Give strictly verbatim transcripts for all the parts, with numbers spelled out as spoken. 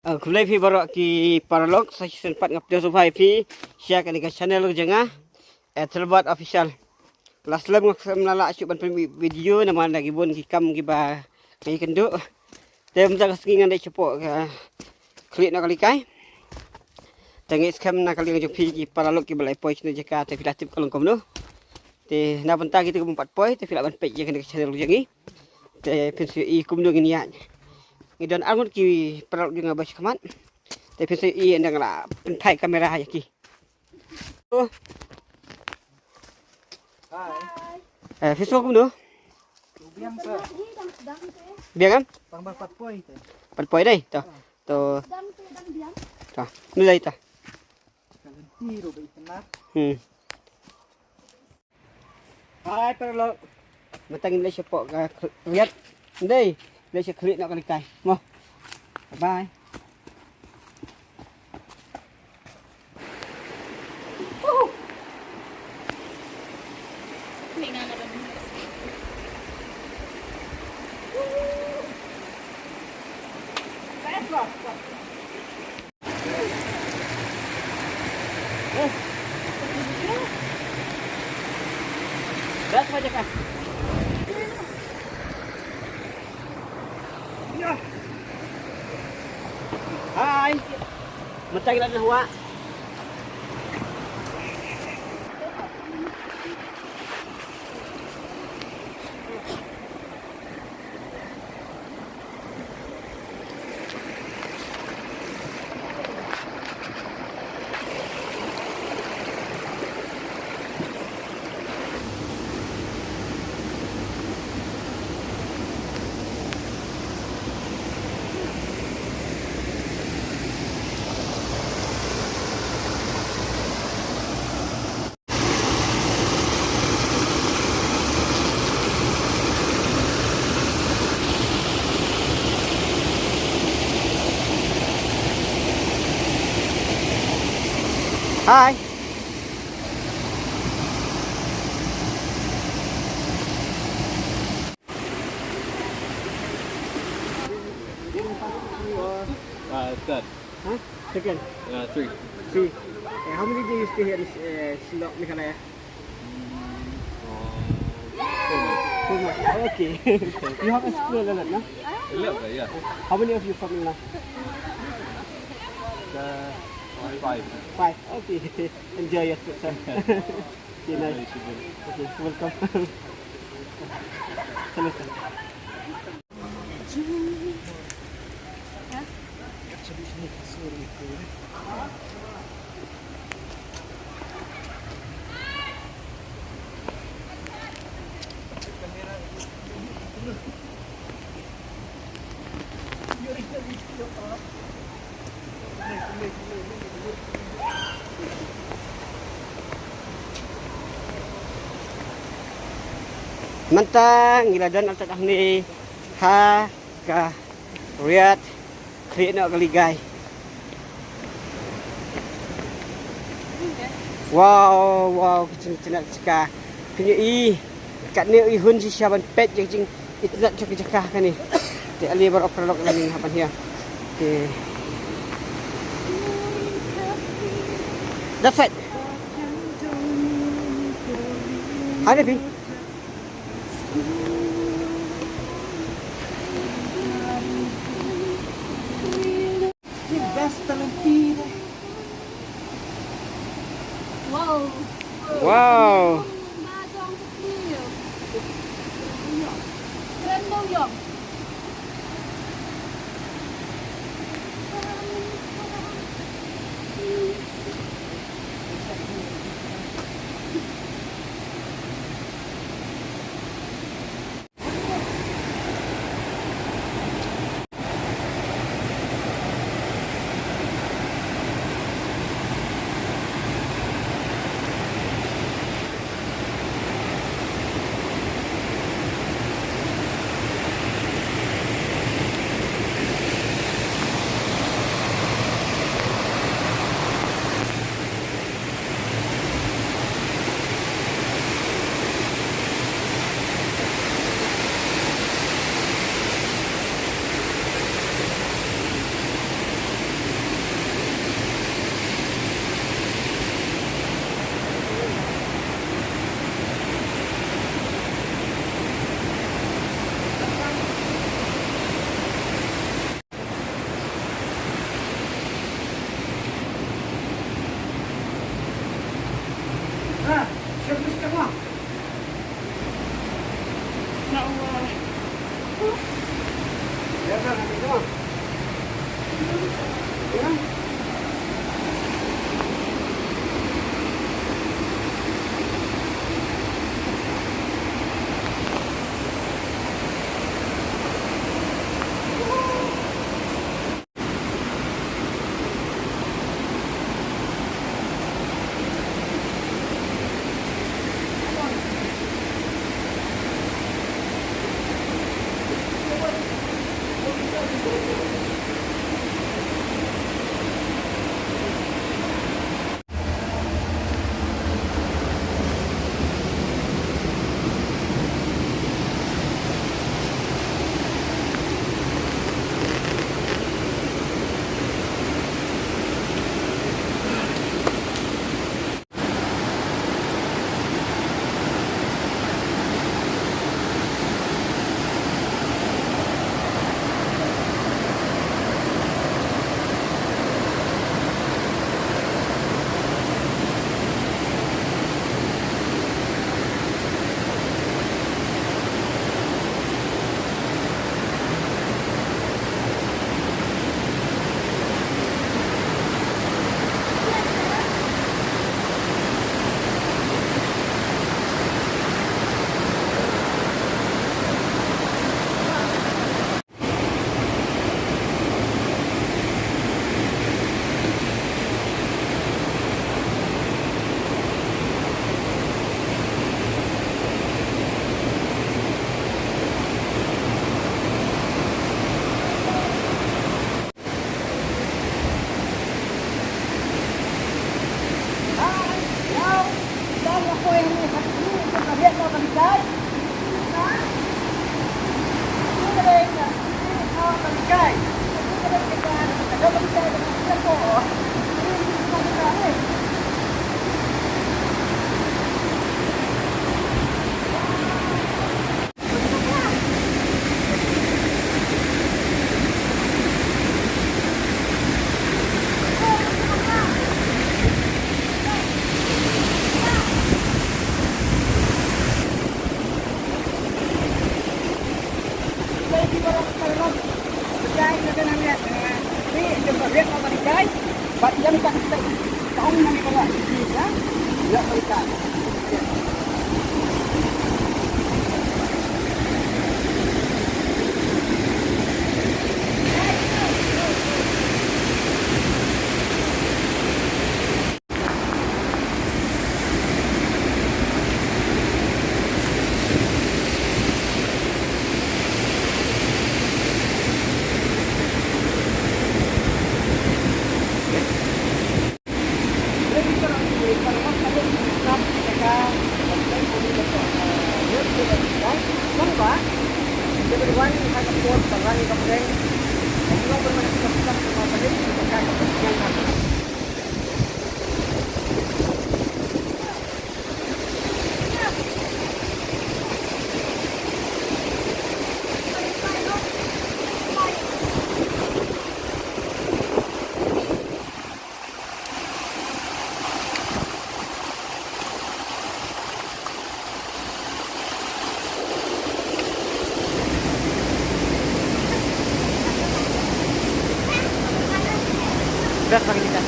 Ah, khublei phi baroh ki paralok, sa shisien pat nga pdiang sngewbha ïa phi sha kane ka channel jong nga, eh, Thelbot Official. La slem nga khlem la lah shuh ban pynmih video namar da ki bun ki kam kiba ngi kynduh. Te mynta ka sngi ngan dei shapoh ka khlieh noh ka likai. Te ngi skhem na ka liang jong phi ki paralok kiba la poi shane jaka te phi la tip ka long kumno. Te na bynta kita ki bym pat poi te phi lah ban peit ïa kane ka channel jong ngi. Te phin sa ïohi kumno ngin ïaid. Ngi don arngut ki paralok jong nga ba shakhmat. Te phin sa ïohi ynda nga la pynphai kamera ïa ki. Oh. Hi. Eh, phi sngew kumno? Biang sa. Biang em? Tang ba pat poi te. Pat poi dei to. To. To. Nulai to. Ka lynti ruh ba i kynnar. Hmm. Hai paralok. Mynta ngin leit shapoh ka khlieh. Ndei. Leit sha khlieh noh ka likai. Mo. Bye. Hai. Mynta ngi la na Hua. Hi. Uh, third. Huh? Second? Uh, three. Three. Uh, how many days you stay here in uh, Shillong, Meghalaya? Mm, uh, four months. Four months. Oh, okay. You have explored a lot, no? A little bit, yeah. How many of you from England? Uh, five. Five. Okay. Enjoy your trip, sir. Okay, nice. Okay, welcome. Salam, sir. Mynta ngi la don artat hangne ha ka Riyadh, khlieh noh ka ligai. Wow, wow, ka jingïatynnad jaka. Phin ïohi katne i hun shisha ban peit ïa ka jingïatynnad jong ka jaka kane. Te ale baroh paralok, ale ngin hap ban hiar. Te that's it. Hi, Debbie. Wow. Wow. Wait, bad ïa ka, bad ïa ka, ka ong nang ka ïa, ïa, ïa, ïa. Best lagi kita.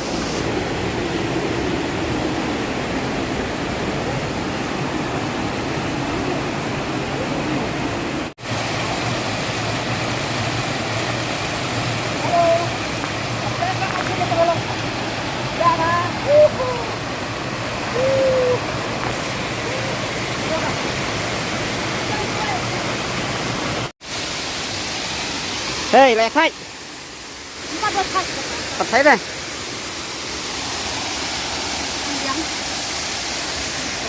Hei, leh thait. Pat thait deh.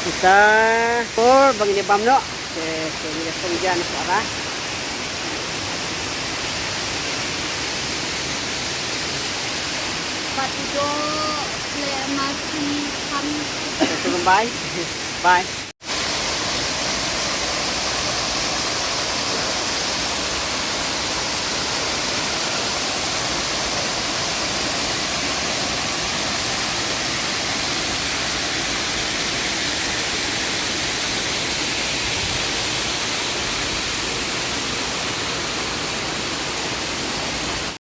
Kita por bang dia bam no. Oke, oke, dia pun dia ni suara. Pat tu le masih kan. Oke, bye. Bye.